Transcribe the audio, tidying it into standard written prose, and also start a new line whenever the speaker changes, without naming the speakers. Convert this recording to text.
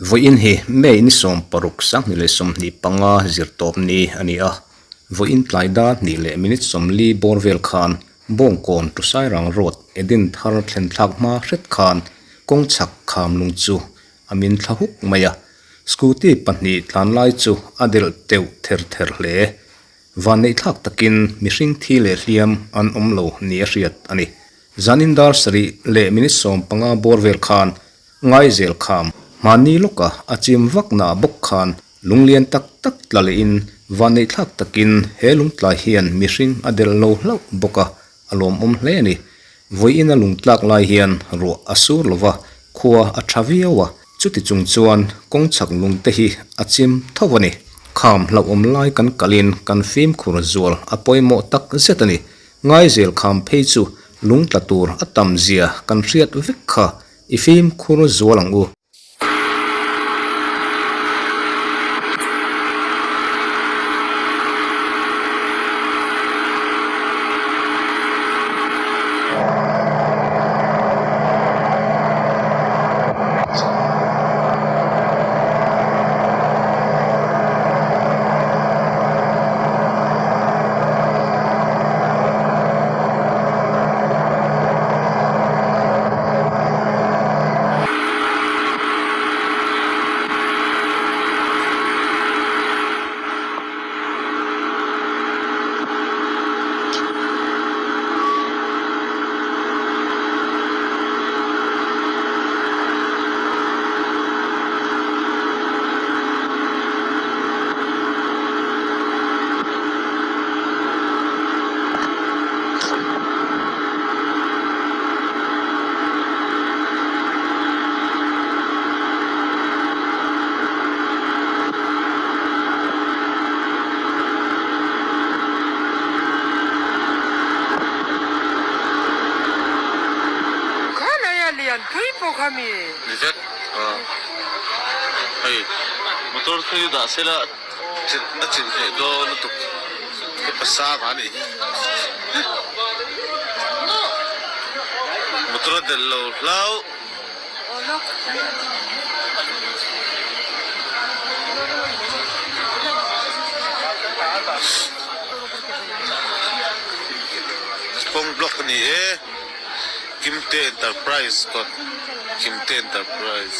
Vawiin hi May ni 16 2025 zirtawp ni a ni a, vawiin tlai dar hnih leh minute 40 bawr vel khan Bawngkawn to Sairang Road Eden thar thlen thlak hma hret khan kawng chhak kham lung chu a min thla huk mai a, scooty pahnih tlan lai chu a delh teuh ther ther hle. Vanneih thlak takin mihring thi leh hliam an awm lo ni a hriat a ni. Zanin dar sarih leh minute 15 bawr vel khan Ngaizel kham hmanni lawka a chim vak na bawk khan lunglian tak tak tla lehin vanneih thlak takin he lungtlai hian mihring a delh lo hlauh bawk a, a lawmawm hle a ni. Vawiin a lungtlak lai hian ruah a sur lova, khua a tha viau a, chuti chung chuan kawng chhak lungte hi a chim tho a ni. Kham hlauhawm lai kan kalin kan fimkhur zual a pawimawh tak zet a ni. Ngaizel kham phei chu lungtla tur a tam zia kan hriat vek kha I fimkhur zual ang u.
Lianpui pawh kha mi.
Ni zet a hei motor chu dah sela a chin theih dawn lutuk he pasang a nih hi motor a delh lo hlauh. Kawng block a ni e. Kimte Enterprise kawt Kimte Enterprise.